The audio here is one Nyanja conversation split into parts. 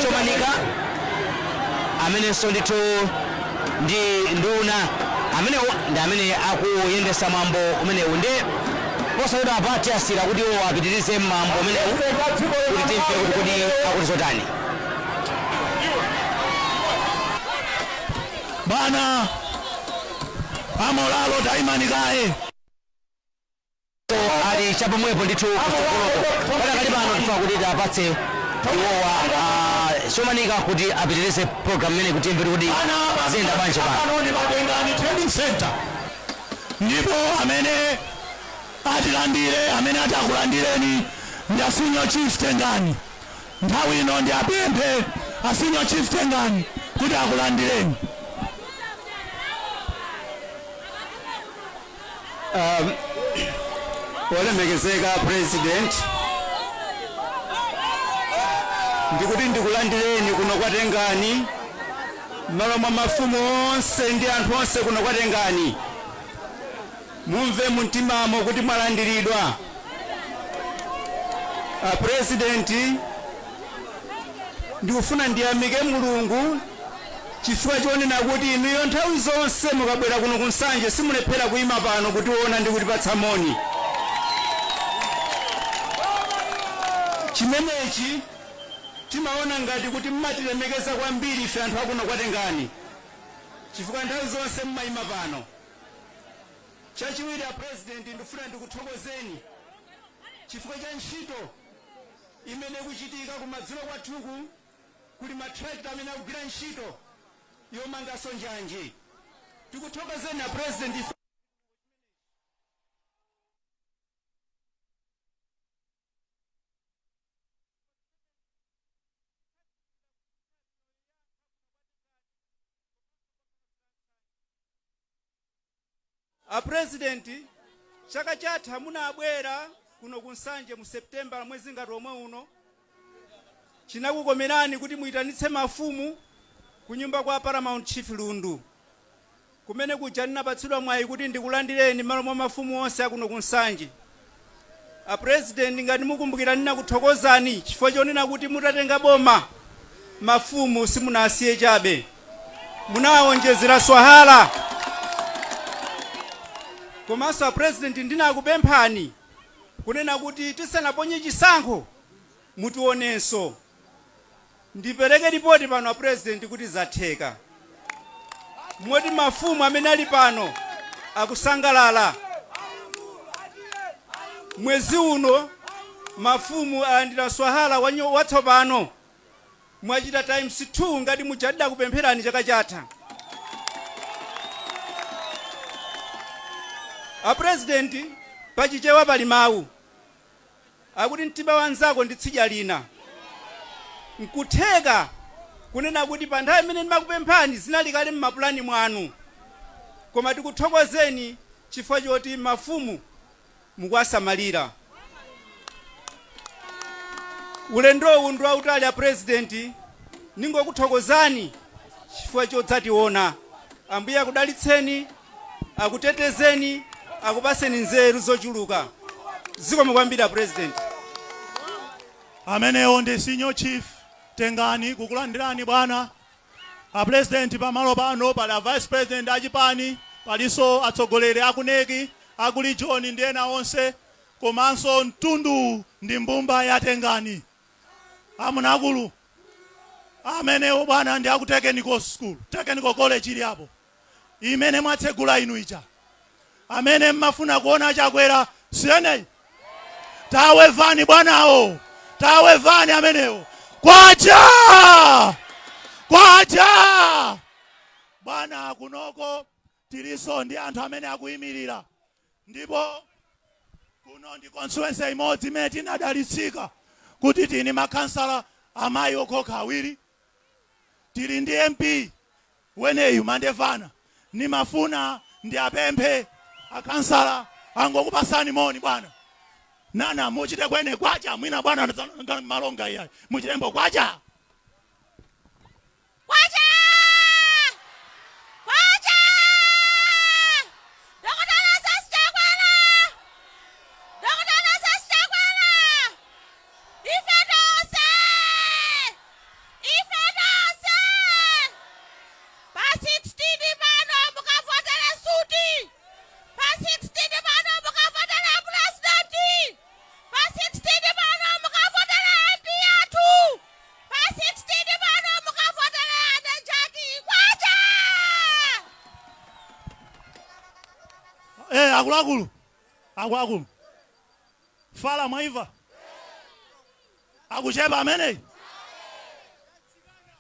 Chomanika, amenenso ndithu ndi nduna, amenewo ndi amene akuyendesa mwambo umenewu. Ndi posachedwa apa tiyasira kuti iwo apitirize mwambo umenewu kuti timve kuti kodi akuti zotani. Bwana Amolalo, taimani kaye. Ali chapomwepo ndithu kutsogoloko. Padakali pano tifuna kuti tiapatse iwowa Chomanika kuti apitirize program imene kuti timve kuti ziyenda bwanji pano. Pano ndi Matengani Trading Center, ndipo amene atilandire, amene ati akulandireni ndi a Senior Chief Tengani. Nthawi ino ndi apemphe a Senior Chief Tengani kuti akulandireni. Olemekezeka President, ndikuti ndikulandireni kuno kwatengani m'malo mwa mafumu onse ndi anthu onse kuno kwatengani. Mumve mumtimamo kuti mwalandiridwa. A President, ndikufuna ndiyamike Mulungu chifukwa chonena kuti inuyo nthawi zonse mukabwera kuno kuNsanje simulephera kuyima pano kutiona ndi kutipatsa moni. Chimenechi timaona ngati kuti mmatilemekeza kwambiri ife anthu akuno kwatengani, chifukwa nthawi zonse mmayima pano. Chachiwiri, a President, ndifuna ndikuthokozeni chifukwa cha ntchito imene ikuchitika kumadzulo kwathuku. Kuli matrakita amene akugwira ntchito yomanganso njanji. Tikuthokozeni, a President. Ife A President, chaka chatha munabwera kuno ku Nsanje mu September, mwezi ngati omwe uno. Chinakukomerani kuti muyitanitse mafumu ku nyumba kwa Paramount Chief Lundu, kumene kuja ndinapatsidwa mwayi kuti ndikulandireni m'malo mwa mafumu onse akuno ku Nsanje. A President, ngati mukumbukira, ndinakuthokozani chifukwa chonena kuti mutatenga boma mafumu simunasiye chabe, munawonjezera swahala. Komanso, a President, ndinakupemphani kunena kuti tisanaponye chisankho mutionenso. Ndipereke ripoti pano, a President, kuti zatheka, moti mafumu amene ali pano akusangalala. Mwezi uno mafumu alandira swahala watsopano. Mwachita times 2 ngati muja kupempherani chaka chatha. A President, pachichewa pali mawu akuti mtima wanzako ndi tsidya lina. Nkutheka kunena kuti pa nthawi imene ndimakupemphani zinali kale m'mapulani mwanu, koma tikuthokozeni chifukwa choti mafumu mukuwasamalira. Ulendowu ndi wautali, a President. Ningokuthokozani chifukwa chodzationa. Ambuye akudalitseni, akutetezeni, akupaseni nzeru zochuluka. Zikomo kwambiri, a President. Amenewo ndi Senior Chief Tengani kukulandirani, bwana a President. Pamalo pano pali a Vice President achipani, palinso atsogoleri aku NEC, aku region ndi ena onse, komanso mtundu ndi mbumba yatengani. Amunakulu amenewo, bwana, ndi aku technical school, technical college ili apo imene mwatsegula inu ija. Amene mmafuna kuona Chakwera siyeneyi, tawevani bwanawo, tawevani amenewo. Kwacha kwacha, bwana. Kunoko tilinso ndi anthu amene akuyimirira, ndipo kuno ndi constituency imodzi imene tinadalitsika kuti tili makhansala amayi okhokha awiri, tili ndi MP weneyu Mandevana. Nimafuna ndi apemphe akhansala angokupasani moni, bwana. Nana muchite kwene kwacha mwina, bwana, malonga iyayi, muchitembo kwacha. Kwacha! Kwacha! Dr. Lazarus Chakwera! Dr. Lazarus Chakwera! Ife tonse! Akuluakulu, akuluakulu, fala mwaiva akuchepa ameneyi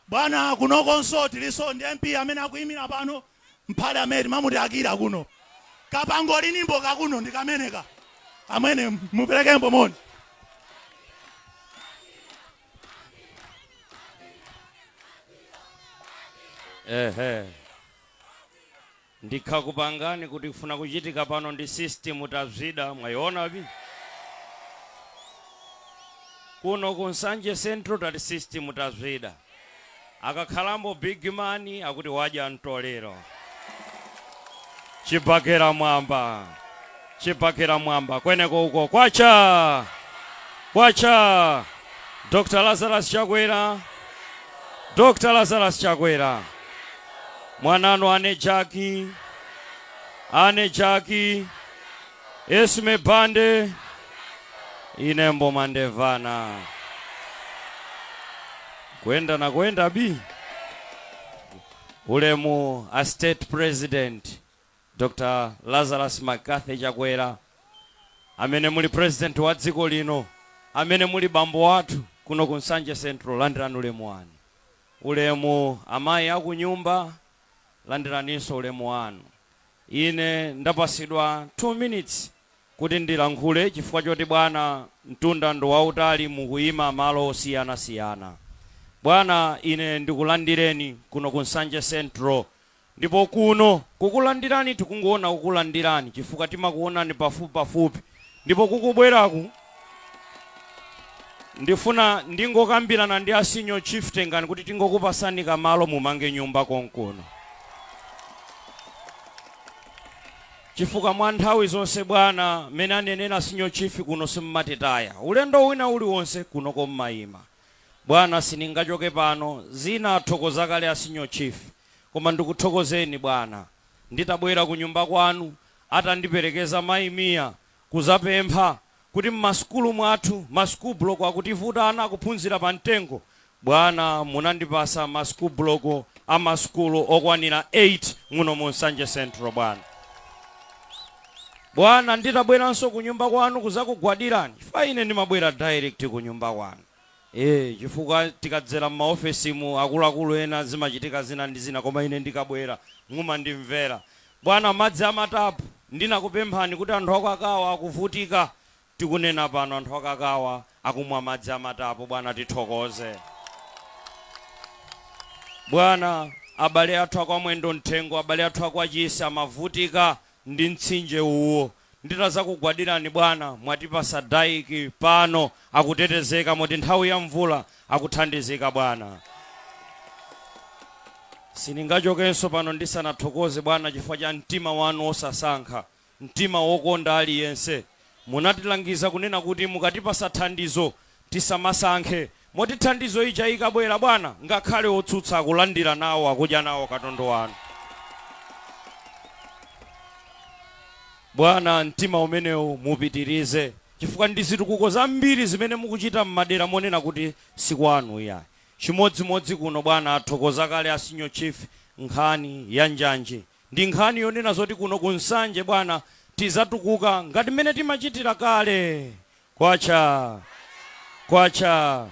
bwana. Kunokonso tiliso ndi MP amene akuyimira pano mphale amene mamuti akira kuno kapango linimbo kakuno ndi kameneka. Amene muperekembo moni. Ehe, ndikhakupangani kuti kufuna kuchitika pano ndi system tazvida mwayiona bi kuno ku Nsanje Central tati system tazvida. Akakhalambo big man akuti wadya mtolero, chibakera mwamba, chibakera mwamba kweneko uko. Kwacha kwacha! Dr Lazarus Chakwera, Dr Lazarus Chakwera, mwanano ane Jaki, ane Jaki Esme Bande, inembo mandevana kwenda na kwenda bi. Ulemu a State President Dr Lazarus McCarthy Chakwera, amene muli president wa dziko lino, amene muli bambo wathu kuno ku Nsanje Central, landirani ulemu wanu. Ulemu amayi akunyumba, landiraninso ulemu wanu. Ine ndapasidwa 2 minutes kuti ndilankhule chifukwa choti bwana mtunda ndi wautali, mukuyima malo osiyanasiyana. Bwana, ine ndikulandireni kuno ku Nsanje Central, ndipo kuno kukulandirani tikungoona kukulandirani chifukwa timakuonani pafupi pafupi. Ndipo kukubweraku ndifuna ndingokambirana ndi a Senior Chief Tengani kuti tingokupasani kamalo mumange nyumba konkuno, chifukwa mwa nthawi zonse bwana, mmene anenera Senior Chief, kuno simmatitaya. Ulendo wina uliwonse kuno kommayima bwana. Sindingachoke pano, zina athokoza kale a Senior Chief, koma ndikuthokozeni bwana. Nditabwera ku nyumba kwanu atandiperekeza mayi Miya kuzapempha kuti mmasukulu mwathu ma school block akutivuta, ana akuphunzira pa mtengo, bwana munandipasa ma school block a masukulu okwanira 8 muno mu Nsanje Central. Bwana, bwana, nditabweranso ku nyumba kwanu kuzakugwadirani, chifukwa ine ndimabwera direct ku nyumba kwanu chifukwa tikadzera m'maofesimu akuluakulu ena zimachitika zina ndi zina, koma ine ndikabwera mumandimvera. Bwana, madzi amatapu ndinakupemphani kuti anthu akakawa akuvutika. Tikunena pano anthu akakawa akumwa madzi amatapu. Bwana, tithokoze. Bwana, abale athu akwamwendo mthengo, abale athu akwachisi amavutika ndi mtsinje uwo. Nditazakugwadirani bwana, mwatipasa dyke, pano akutetezeka moti nthawi ya mvula akuthandizika. Bwana, sindingachokenso pano ndisanathokoze bwana chifukwa cha mtima wanu osasankha, mtima wokonda aliyense. Munatilangiza kunena kuti mukatipasa thandizo tisamasankhe, moti thandizo ija ikabwera bwana, ngakhale otsutsa akulandira nawo, akudya nawo katundu wanu. Bwana, mtima umenewu mupitirize, chifukwa ndi zitukuko zambiri zimene mukuchita m'madera monena kuti sikwanu iyayi. Chimodzimodzi kuno bwana, athokoza kale a Senior Chief nkhani ya njanji ndi nkhani yonena zoti kuno ku Nsanje bwana tizatukuka ngati mmene timachitira kale. Kwacha kwacha!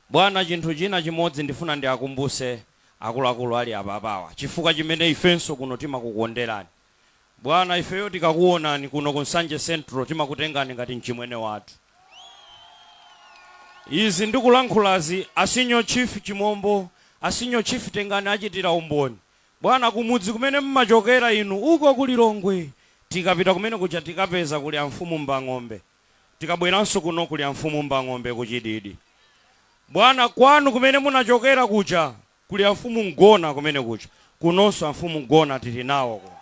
Bwana, chinthu china chimodzi ndifuna ndiakumbuse akuluakulu ali apapawa, chifukwa chimene ifenso kuno timakukonderani bwana. Ifeyo tikakuonani kuno ku Nsanje Central timakutengani ngati mchimwene wathu. Izi ndikulankhulazi a Senior Chief Chimombo, a Senior Chief Tengani achitira umboni. Bwana, kumudzi kumene mmachokera inu uko ku Lilongwe, tikapita kumene kuja tikapeza kuli amfumu Mbang'ombe. Tikabweranso kuno kuli amfumu Mbang'ombe kuchididi. Bwana, kwanu kumene munachokera kuja kuli amfumu Mgona kumene kuja, kunonso amfumu Mgona tili nawo kuno.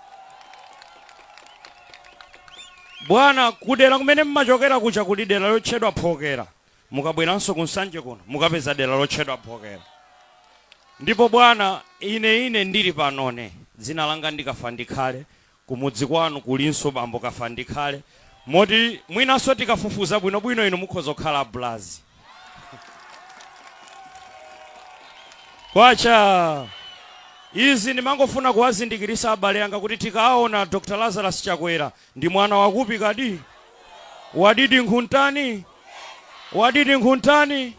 Bwana, kudera kumene mmachokera kuja kuli dera lotchedwa Phokera. Mukabweranso ku Nsanje kuno mukapeza dera lotchedwa Phokera. Ndipo bwana, ine ndili panone, dzina langa ndikafa ndikhale, kumudzi kwanu kulinso bambo kafa ndikhale, moti mwinanso tikafufuza bwinobwino inu mukhoza kukhala blazi. Kwacha! Izi ndimangofuna kuwazindikirisa abale anga kuti tikaona Dr. Lazarus Chakwera ndi mwana wakupi kadi? Wadidi nkhuntani? Wadidi nkhuntani?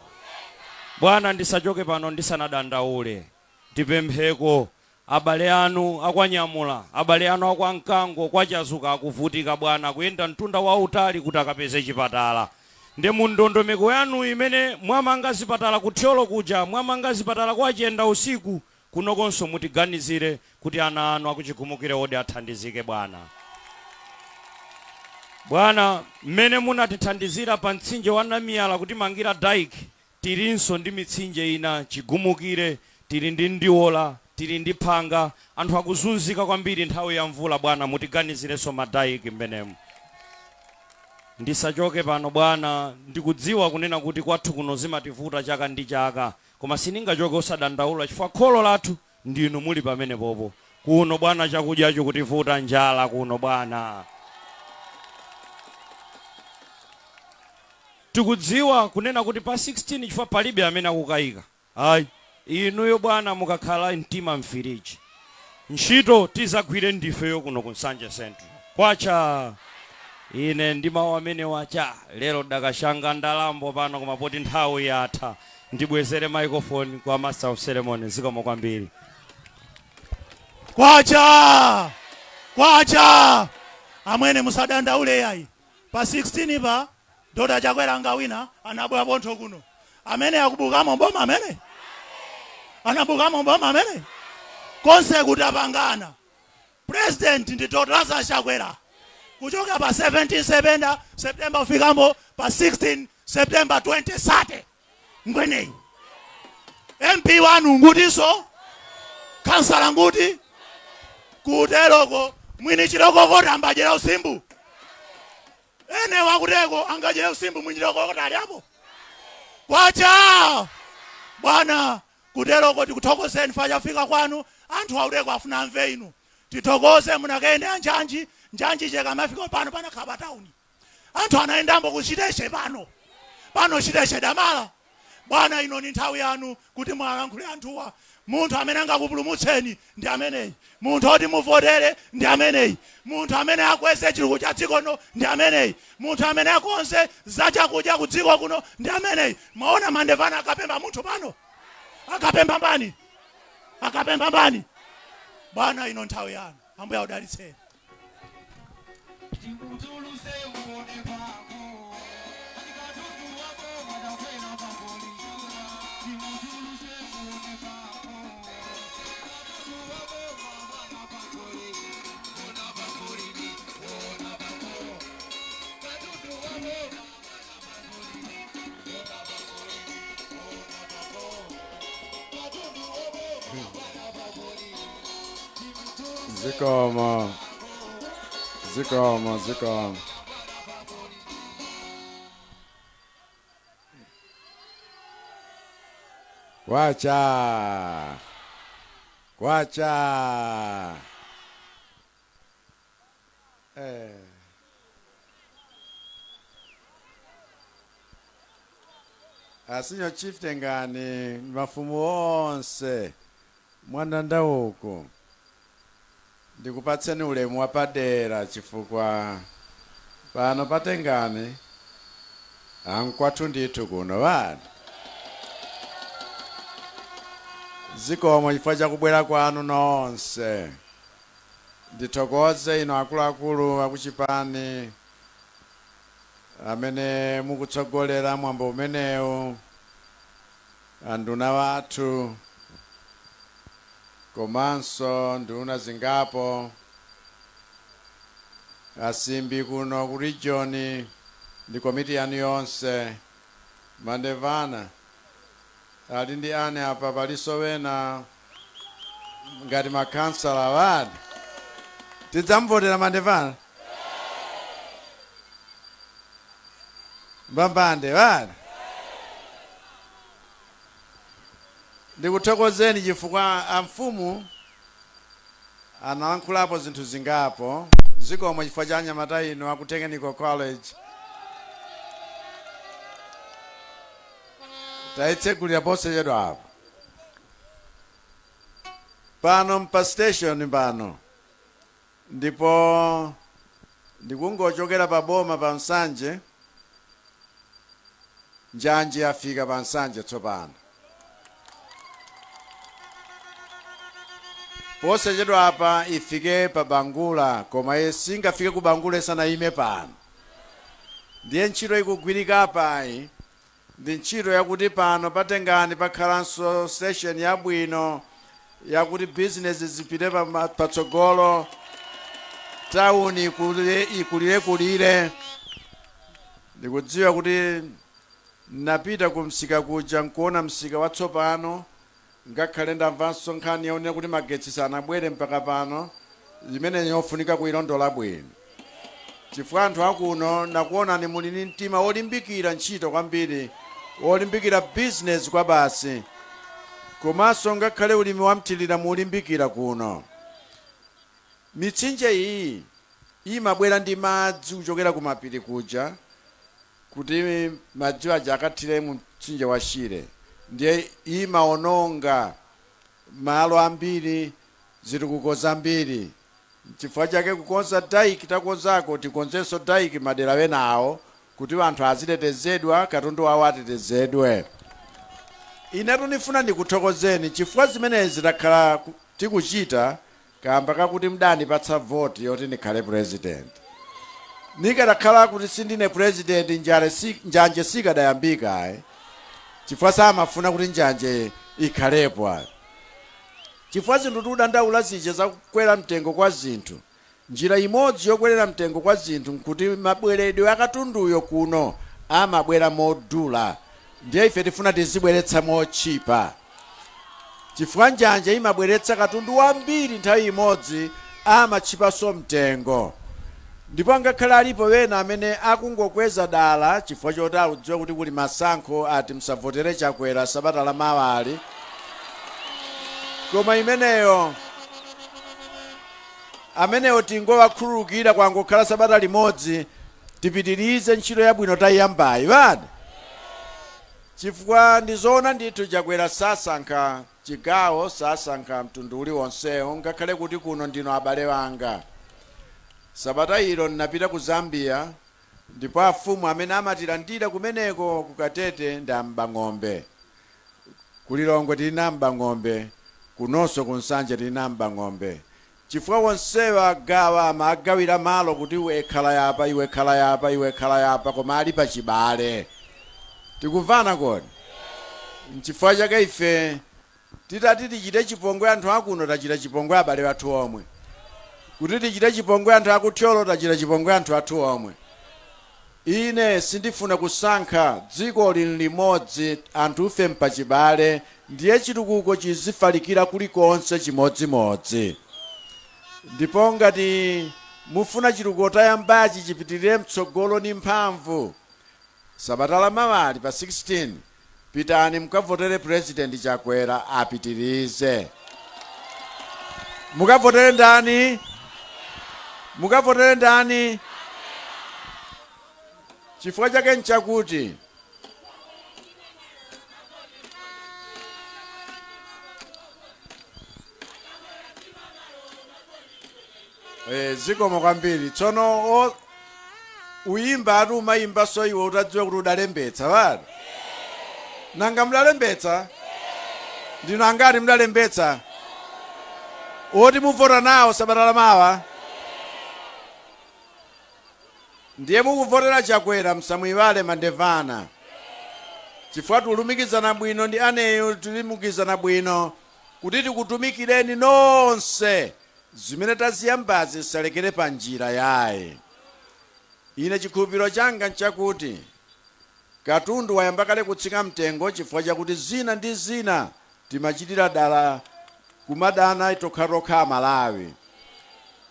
Bwana, ndisachoke pano ndisanadandaule. Ndipempheko abale anu akwanyamula, abale anu akwa Mkango, kwa Chazuka akuvutika bwana, kuyenda mtunda wautali kuti akapeze chipatala. Nde mu ndondomeko yanu imene mwamanga zipatala ku Thyolo kuja, mwamanga zipatala kwa Chenda usiku, kunokonso mutiganizire kuti ana anu akuchigumukire wodi athandizike bwana. Bwana, mmene munatithandizira pa mtsinje wa Namiyala kutimangira dike, tilinso ndi mitsinje ina Chigumukire, tili ndi Ndiola, tili ndi Phanga, anthu akuzunzika kwambiri nthawi ya mvula bwana, mutiganizirenso ma dike mmenemu. Ndisachoke pano bwana, ndikudziwa kunena kuti kwathu kuno zimativuta chaka ndi chaka, koma sindingachoke osadandaula chifukwa kholo lathu ndinu muli pamenepopo. Kuno bwana chakudya chikutivuta, njala kuno bwana. Tikudziwa kunena kuti pa 16, chifukwa palibe amene akukayika ayi, inuyo bwana mukakhala mtima mfiriji, ntchito tizagwire ndifeyo kuno ku Nsanje Central. Kwacha! Ine ndi mawu amene wacha lero dakashanga ndalambo pano, koma poti nthawi yatha, ndibwezere microphone kwa master of ceremony. Zikomo kwambiri. Kwacha! Kwacha! Amwene, musadandaule yayi. Pa 16 pa Dr. Chakwera angawina, anabwera pontho kuno. Amene akubukamo mboma, amene anabukamo mboma, amene konse kuti apangana, president ndi Dr. Lazarus Chakwera kuchoka pa 17 September kufikambo pa 16 September 2030. Ngweneyi MP wanu ngutinso kansala nguti kuteroko mwini chilokokota ambajera usimbu ene wakuteko angajera usimbu mwini chilokokota ali apo. Kwacha bwana! Kuteroko tikuthokozeni fa chafika kwanu. Anthu auteko afuna amve inu. Tithokoze munakaende anjanji njanji cheka mafika pano panakhala pa tawuni, anthu anayendambo kuchiteshe pano pano chiteshe damala. Bwana, ino ni nthawi yanu kuti mwalankhule anthuwa. Munthu amene angakupulumutseni ndi ameneyi, munthu oti muvotere ndi ameneyi, munthu amene akweze chitukuko cha dziko lino ndi ameneyi, munthu amene akonze za chakudya ku dziko kuno ndi ameneyi. Mwaona Mandevana akapemba munthu pano, akapemba mbani, akapemba mbani? Bwana, ino nthawi yanu. Ambuye audalitseni. Timutuluse muone pako katundu wako wadakwera pangoli, timutuluse muone pako katundu wako mabwana pangoli, ona pangoli, ona pako katundu wako mabwana pangoli, ona pangoli, ona pako katundu wako mabwana pangoli. Zikomo, zikomo, zikomo. Kwacha! Kwacha! Eh. A senior chief Tengani, mafumu onse mwandanda uku, ndikupatseni ulemu wapadera chifukwa pano patengani ankwathu ndithu kuno vani. Zikomo chifukwa chakubwera kwanu nonse. Ndithokoze ino akuluakulu akuchipani amene mukutsogolera mwambo umenewu, anduna wathu komanso nduna zingapo, asimbi kuno ku region ndi komiti yanu yonse. Mandevana ali ndi ane apa, palinso wena ngati makhansala wadi. Tidzamvotera Mandevana mbambande wadi. Ndikuthokozeni chifukwa amfumu analankhulapo zinthu zingapo. Zikomo chifukwa cha anyamata inu aku Technical College, tayitsegulira posachedwa apo. Pano mpa station pano, ndipo ndikungochokera pa boma pa Nsanje. Njanji yafika pa Nsanje tsopano. Posachedwa apa ifike pa Bangula, koma iye singafike ku Bangula isanayime pano. Ndiye ntchito ikugwirika apayi ndi ntchito yakuti pano patengani pakhalanso station yabwino yakuti bizinesi zipite patsogolo, tawuni ikulire ikulirekulire. Ndikudziwa kuti napita ku msika kuja nkuona msika watsopano, ngakhale ndamvanso nkhani yaonera kuti magetsi sanabwere mpaka pano, imene yofunika kuyilondola bwino, chifukwa anthu akuno nakuonani muli ndi mtima wolimbikira ntchito kwambiri, wolimbikira business kwa basi, komanso ngakhale ulimi wamthirira mulimbikira kuno. Mitsinje iyi imabwera ndi madzi kuchokera kumapiri kuja kuti madzi aja akathire mu mtsinje wa Shire, ndiye imaononga malo ambiri, zitukuko zambiri. Chifukwa chake kukonza dike takonzako, tikonzenso dike madera wenawo kuti anthu azitetezedwa, katundu wawo atetezedwe. Inetu ndifuna ndikuthokozeni chifukwa zimenezi takhala tikuchita kamba kakuti mdanipatsa voti yoti ndikhale president. Nikadakhala kuti sindine president, njanje sikadayambika ayi, chifukwa samafuna kuti njanje ikhalepo ayi, chifukwa zinthu tikudandaula zija zakukwera mtengo kwa zinthu, njira imodzi yokwerera mtengo kwa zinthu nkuti mabweredwe akatunduyo kuno amabwera modula. Ndiye ife tifuna tizibweretsa motchipa, chifukwa njanje imabweretsa katundu wambiri nthawi imodzi, amatchipanso mtengo. Ndipo ngakhale alipo wena amene akungokweza dala chifukwa choti akudziwa kuti kuli masankho, ati msavotere Chakwera sabata la mawali, koma imeneyo amenewo tingowakhululukira, kwangokhala sabata limodzi. Tipitirize ntchito yabwino tayiyambayi bana, chifukwa ndizoona ndithu, Chakwera sasankha chigawo, sasankha mtundu uliwonsewo, ngakhale kuti kuno ndino abale wanga. Sabata ilo ndinapita ku Zambia, ndipo afumu amene amatilandira kumeneko ku Katete ndi Ambang'ombe. Kulilongwe tili na Ambang'ombe, kunonso ku Nsanje tili na Ambang'ombe, chifukwa wonsewa gawa amagawira malo kuti iwe khala yapa, iwe khala yapa, iwe khala yapa, koma ali pachibale. Tikumvana kodi? Nchifukwa chake ife titati tichite chipongwe anthu akuno, tachita chipongwe abale athu omwe. Kuti tichite chipongwe anthu akuthyolo, tachita chipongwe anthu athu omwe. Ine sindifuna kusankha, dziko lili limodzi, anthufe mpachibale, ndiye chitukuko chizifalikira kulikonse chimodzimodzi. Ndipo ngati mufuna chitukuko tayambachi chipitirire mtsogolo ni mphamvu, sabata la mawali pa 16 pitani mukavotere President Chakwera apitirize. Mukavotere ndani? Mukavotere ndani? Chifukwa chake nchakuti zikomo kwambiri. Tsono uyimba ati umayimbanso iwe utadziwa kuti udalembetsa wati. Nanga mudalembetsa? Ndino angati mudalembetsa oti muvota nawo sabata lamawa? Ndiye mukuvotera Chakwera, msamuyiwale Mandevana, chifukwa tikulumikizana bwino ndi aneyo, tilumikizana bwino kuti tikutumikireni nonse. Zimene taziyambazi zisalekere pa njira yayi. Ine chikhulupiriro changa nchakuti katundu wayamba kale kutsika mtengo, chifukwa chakuti zina ndi zina timachitira dala kumadana tokhatokha Amalawi,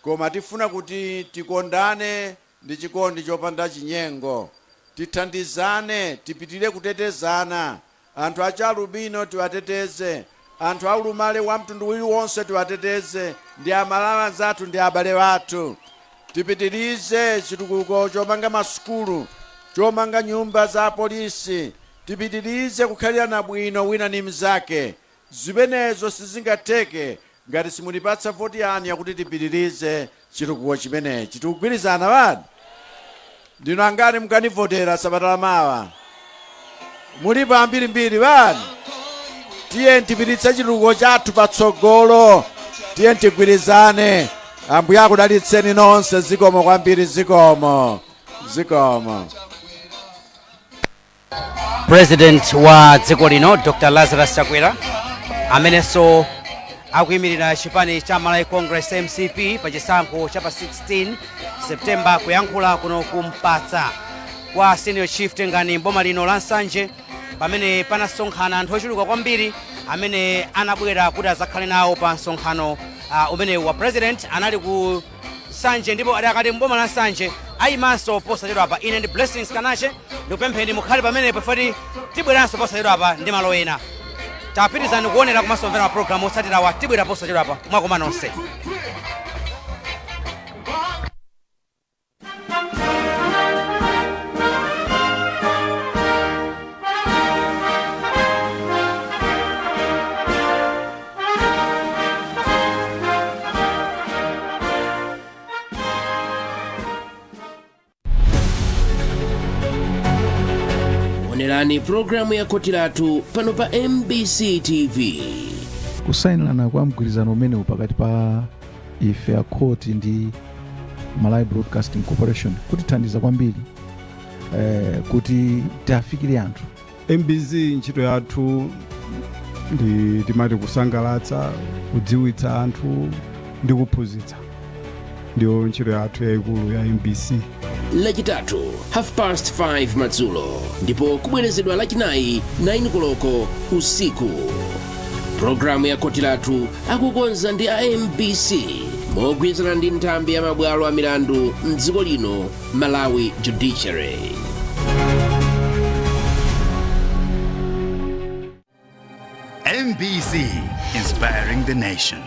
koma tifuna kuti tikondane ndi chikondi chopanda chinyengo, tithandizane, tipitirire kutetezana. Anthu achalubino tiwateteze, anthu aulumale wa mtundu uliwonse tiwateteze, ndi Amalawi anzathu, ndi abale athu. Tipitirize chitukuko chomanga masukulu, chomanga nyumba za apolisi, tipitirize kukhalirana bwino wina ndi mnzake. Zimenezo sizingatheke. Ngati simutipatsa voti yanu yakuti tipitirize chitukuko chimenechi. Tikugwirizana wani? Ndinu angati mukanivotera sabata lamawa? Mulipo ambirimbiri wani? Tiye tipititse chitukuko chathu patsogolo, tiye tigwirizane. Ambuye akudalitseni nonse. Zikomo kwambiri, zikomo, zikomo. President wa dziko lino Dr Lazarus Chakwera, amenenso akuyimirira chipani cha Malawi Congress, MCP, pa chisankho cha pa 16 September, kuyankhula kuno kumpatsa kwa Senior Chief Tengani mboma lino la Nsanje, pamene panasonkhana anthu ochuluka kwambiri amene anabwera kuti azakhale nawo pa msonkhano umenewu wa president. Anali ku Nsanje ndipo adakati mboma la Nsanje, ayimanso posachedwapa. Ine ndi Blessings Kanache, ndikupempheni mukhale pamenepo poti tibweranso posachedwapa ndi malo ena. Tapitizani kuonera komanso kumvera mapulogalamu otsatirawa. Tibwera posachedwapa. Mwakoma nonse. Onerani pulogalamu ya Khoti Lathu pano pa MBC TV. Kusayinirana kwa mgwirizano umenewu pakati pa ife a khoti ndi Malawi Broadcasting Corporation kutithandiza kwambiri kuti tiafikire anthu. MBC, ntchito yathu ndi timati kusangalatsa, kudziwitsa anthu ndi kuphunzitsa, ndiyo ntchito yathu yayikulu ya MBC. Lachitatu 5:30 madzulo ndipo kubwerezedwa Lachinayi 9 koloko usiku. Pulogalamu ya Khoti Lathu akukonza ndi a MBC mogwirizana ndi nthambi ya mabwalo a milandu mdziko lino, Malawi Judiciary. MBC, inspiring the nation.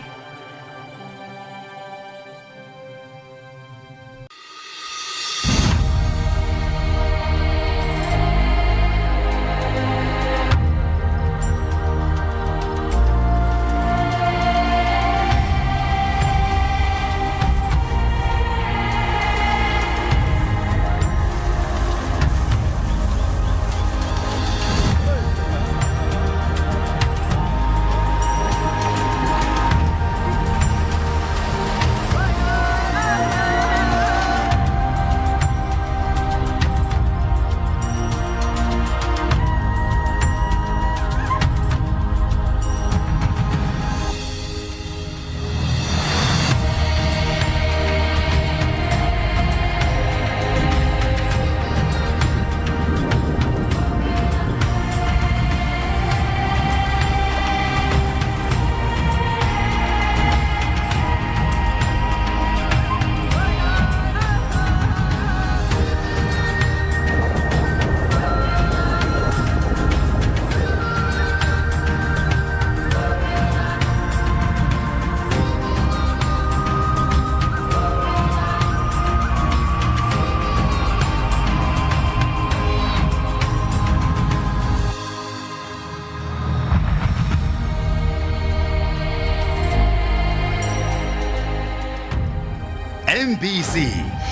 MBC,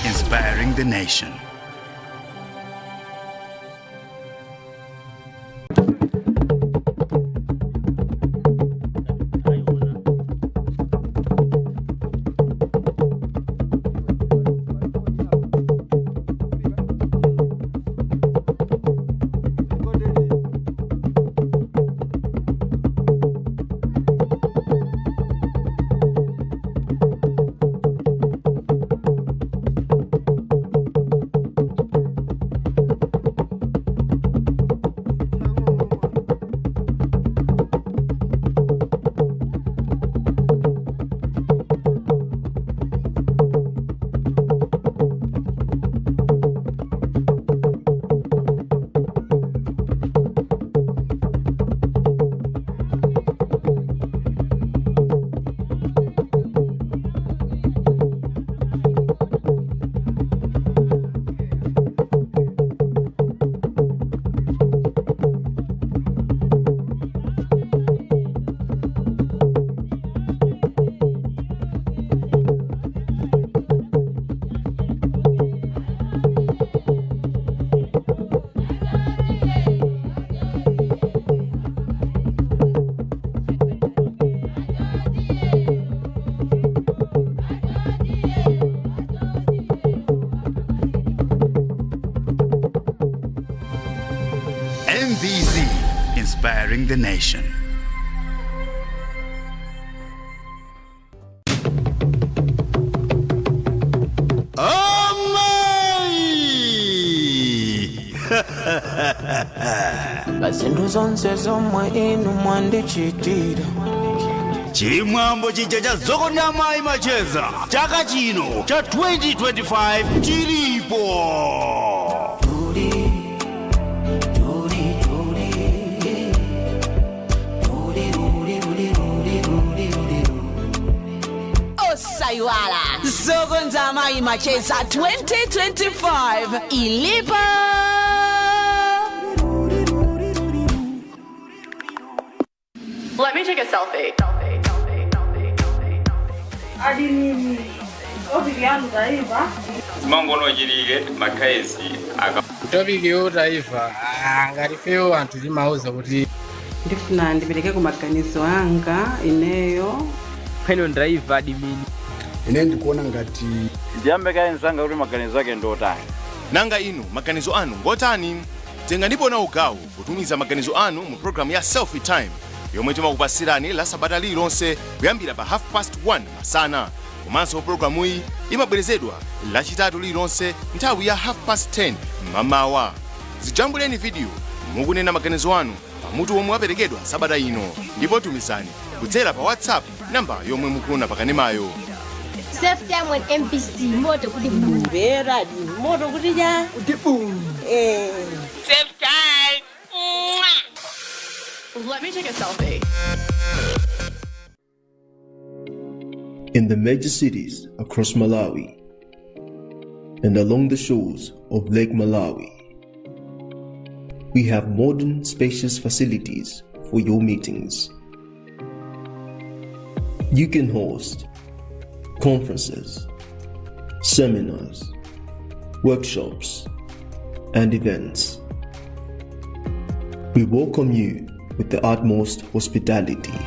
inspiring the nation. Inspiring the nation. Amai! Pazinthu zonse zomwe inu mwandichitira. Chimwambo chija cha Zokonda Amayi Macheza chaka chino cha 2025 chilipo. Osaiwala Zokonda Amayi Macheza 2025 ilipo. Let me take a selfie. Adimini topic yanu taiva. Zimangono chilike makhaezi aka. Topic yo taiva ngati fewo anthu timauza kuti Ndifuna ndipereke ku maganizo anga ineyo. Pano ndaiva adimini. Ine ndikuona ngati ndiyambe kaye msanga kuti maganizo ake ndotani. Nanga inu maganizo anu ngotani? Tenganipo nawo gawo kutumiza maganizo anu mu programu ya Selfie Time yomwe timakupasirani la sabata lililonse kuyambira pa 1:30 masana. Komanso programuyi imabwerezedwa Lachitatu lililonse nthawi ya 10:30 mmamawa. Zijambuleni video mukunena maganizo anu pamutu womwe waperekedwa sabata ino ndipo tumizani kudzera pa WhatsApp namba yomwe mukuona pakanemayo. Selfie Time on MBC, moto kuti buu. Mveradi moto kuti ja kuti buu. Eh. Safe time. Let me take a selfie. In the major cities across Malawi and along the shores of Lake Malawi, we have modern, spacious facilities for your meetings. You can host conferences, seminars, workshops, and events. We welcome you with the utmost hospitality.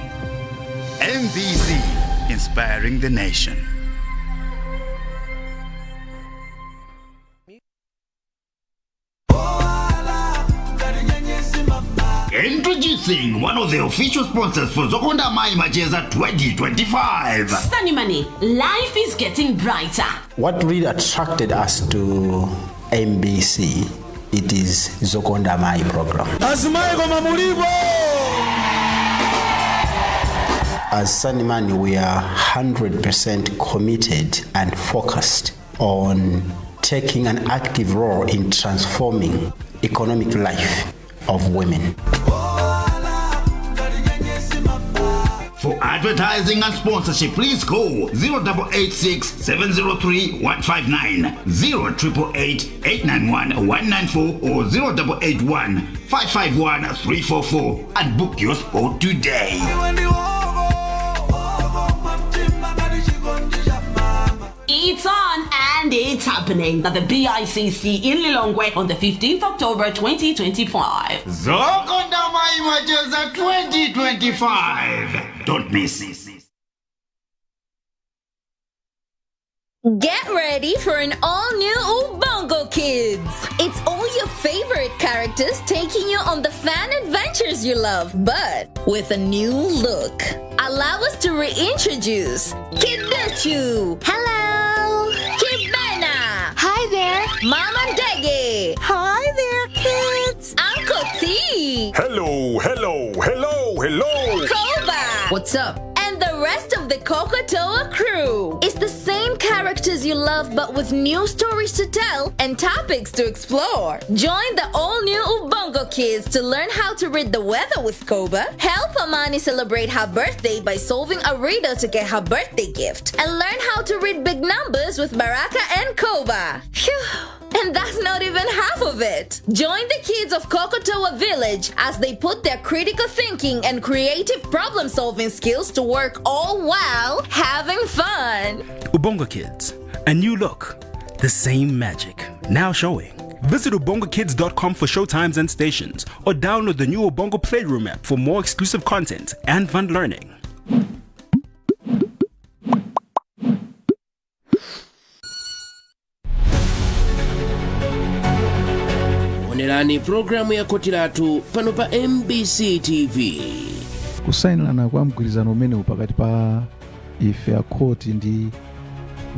MBC, inspiring the nation. Introducing one of the official sponsors for Zokonda Amayi Macheza 2025. Sunny Money, life is getting brighter. What really attracted us to MBC, it is Zokonda Amayi program. Azimayi koma mulipo. As Sanimani, we are 100% committed and focused on taking an active role in transforming economic life of women. For advertising and sponsorship, please call 0886 703 159, 0888 891 194 or 0881 551 344 and book your spot today. It's on and it's happening at the BICC in Lilongwe on the 15th October 2025. Zokonda Amayi Macheza 2025. Don't miss. Get ready for an all new Ubongo Kids! It's all your favorite characters taking you on the fan adventures you love, but with a new look. Allow us to reintroduce Kiduchu! Hello! Kibena! Hi there! Mama Dege! Hi there, kids! Uncle T! Hello, hello, hello, hello. Koba! What's up? And the rest of the Kokotoa crew. It's the same characters you love, but with new stories to tell and topics to explore. Join the all new Ubongo Kids to learn how to read the weather with Koba, help Amani celebrate her birthday by solving a riddle to get her birthday gift, and learn how to read big numbers with Baraka and Koba. Phew. And that's not even half of it. Join the kids of Kokotoa Village as they put their critical thinking and creative problem solving skills to work, all while having fun. Ubongo Kids, a new look, the same magic, now showing. Visit ubongokids.com for showtimes and stations, or download the new Ubongo Playroom app for more exclusive content and fun learning. Onerani. Onerani programu ya khoti lathu pano pa MBC TV. Kusayinirana kwa mgwirizano umenewu pakati pa ife a khoti ndi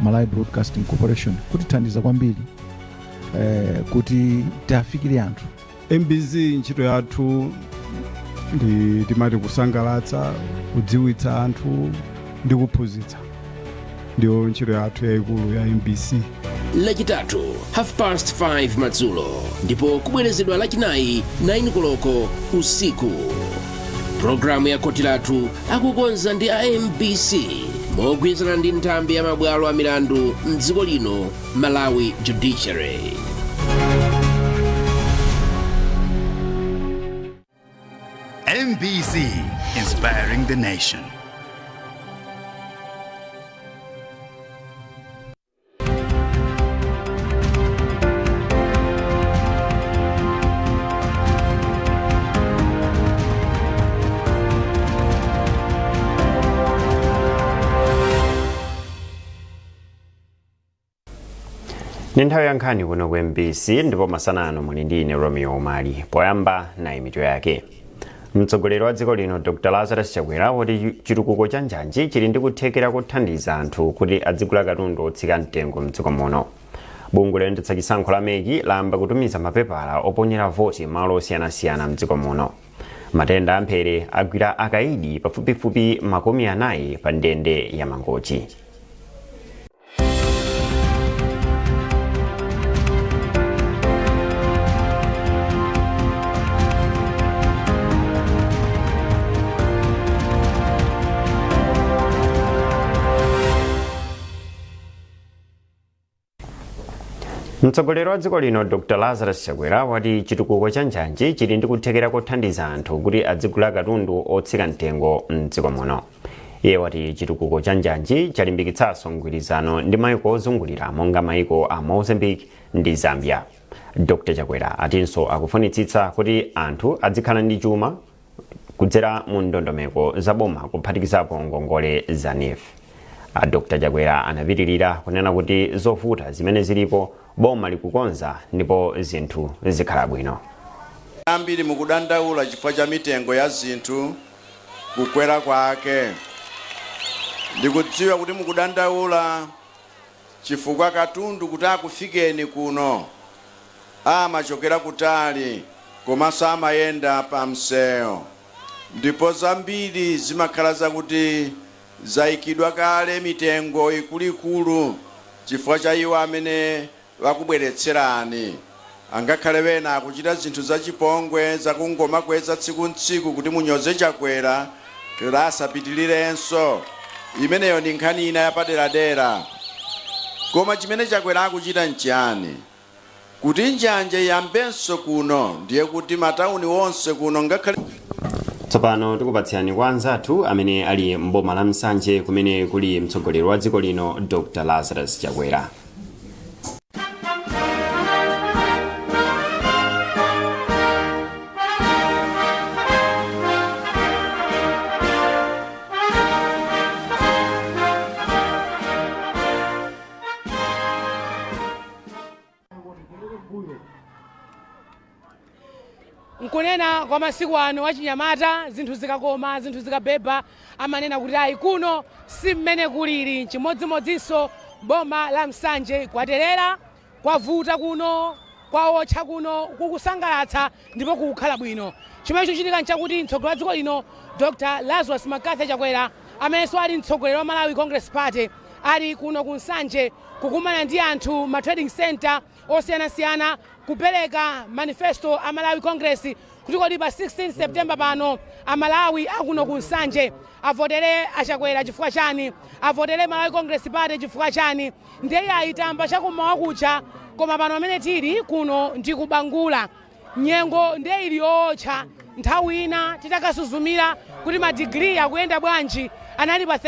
Malawi Broadcasting Corporation kutithandiza kwambiri kuti tiafikire anthu. MBC, ntchito yathu ndi timati kusangalatsa, kudziwitsa anthu ndi kuphunzitsa. Ndiyo ntchito yathu yayikulu ya MBC. Lachitatu 5:30 madzulo ndipo kubwerezedwa Lachinayi 9 koloko usiku. Programu ya khoti lathu akukonza ndi a MBC mogwirizana ndi nthambi ya mabwalo a milandu mdziko lino, Malawi Judiciary. MBC, inspiring the nation. Ni nthawi ya nkhani kuno ku MBC, ndipo masana ano muli ndi ine Romeo Umali. Poyamba, nayi mitu yake. Mtsogoleri wa dziko lino Dr Lazarus Chakwera wati chitukuko cha njanji chili ndi kuthekera kuthandiza anthu kuti adzigula katundu otsika mtengo mdziko muno. Bungwe loyendetsa chisankho la MEC layamba kutumiza mapepala oponyera voti malo osiyanasiyana mdziko muno. Matenda amphere agwira akaidi pafupifupi 40 pa ndende ya Mangochi. Mtsogoleri wa dziko lino Dr Lazarus Chakwera wati chitukuko cha njanji chili ndi kuthekera kothandiza anthu kuti adzigula katundu otsika mtengo mdziko muno. Iye wati chitukuko cha njanji chalimbikitsanso mgwirizano ndi maiko ozungulira monga maiko a Mozambique ndi Zambia. Dr Chakwera atinso akufunitsitsa kuti anthu adzikhala ndi chuma kudzera mu ndondomeko za boma, kuphatikizapo ngongole za NEEF. A Dr Chakwera anapitirira kunena kuti zovuta zimene zilipo boma likukonza ndipo zinthu zikhala bwino. Ambiri mukudandaula chifukwa cha mitengo ya zinthu kukwera kwake. Ndikudziwa kuti mukudandaula chifukwa katundu kuti akufikeni kuno amachokera kutali, komanso amayenda pa msewu, ndipo zambiri zimakhala zakuti zayikidwa kale mitengo ikuluikulu chifukwa cha iwo amene wakubweretserani. Angakhale wena akuchita zinthu zachipongwe zakungomakweza tsiku ntsiku kuti munyoze Chakwera kuti asapitilirenso, imeneyo ndi nkhani ina yapaderadera. Koma chimene Chakwera akuchita nchiyani? Kuti njanje iyambenso kuno, ndiye kuti matawuni wonse kuno ngakhale Tsopano tikupatsirani kwa anzathu amene ali mboma la Nsanje kumene kuli mtsogoleri wa dziko lino Dr Lazarus Chakwera. Nkunena kwa masiku ano wachinyamata, zinthu zikakoma, zinthu zikabeba, amanena kuti ayi, kuno si mmene kulili. Chimodzimodzinso boma la Nsanje, kwaterera, kwavuta kuno, kwawotcha kuno, kukusangalatsa ndipo kukukhala bwino. Chimene chikuchitika nchakuti mtsogoleri wa dziko lino Dr Lazarus McCarthy Chakwera, amenenso ali mtsogoleri wa Malawi Congress Party, ali kuno ku Nsanje kukumana ndi anthu ma trading center osiyanasiyana, kupereka manifesto a Malawi Congress kuti kodi pa 16 September pano Amalawi akuno ku Nsanje avotere aChakwera chifukwa chani, avotere Malawi Congress Party chifukwa chani. Ndiye ayitamba chakummawa kucha, koma pano amene tili kuno ndi kubangula, nyengo ndiye ili yootcha. Nthawi ina titakasuzumira kuti madigiri akuyenda bwanji, anali pa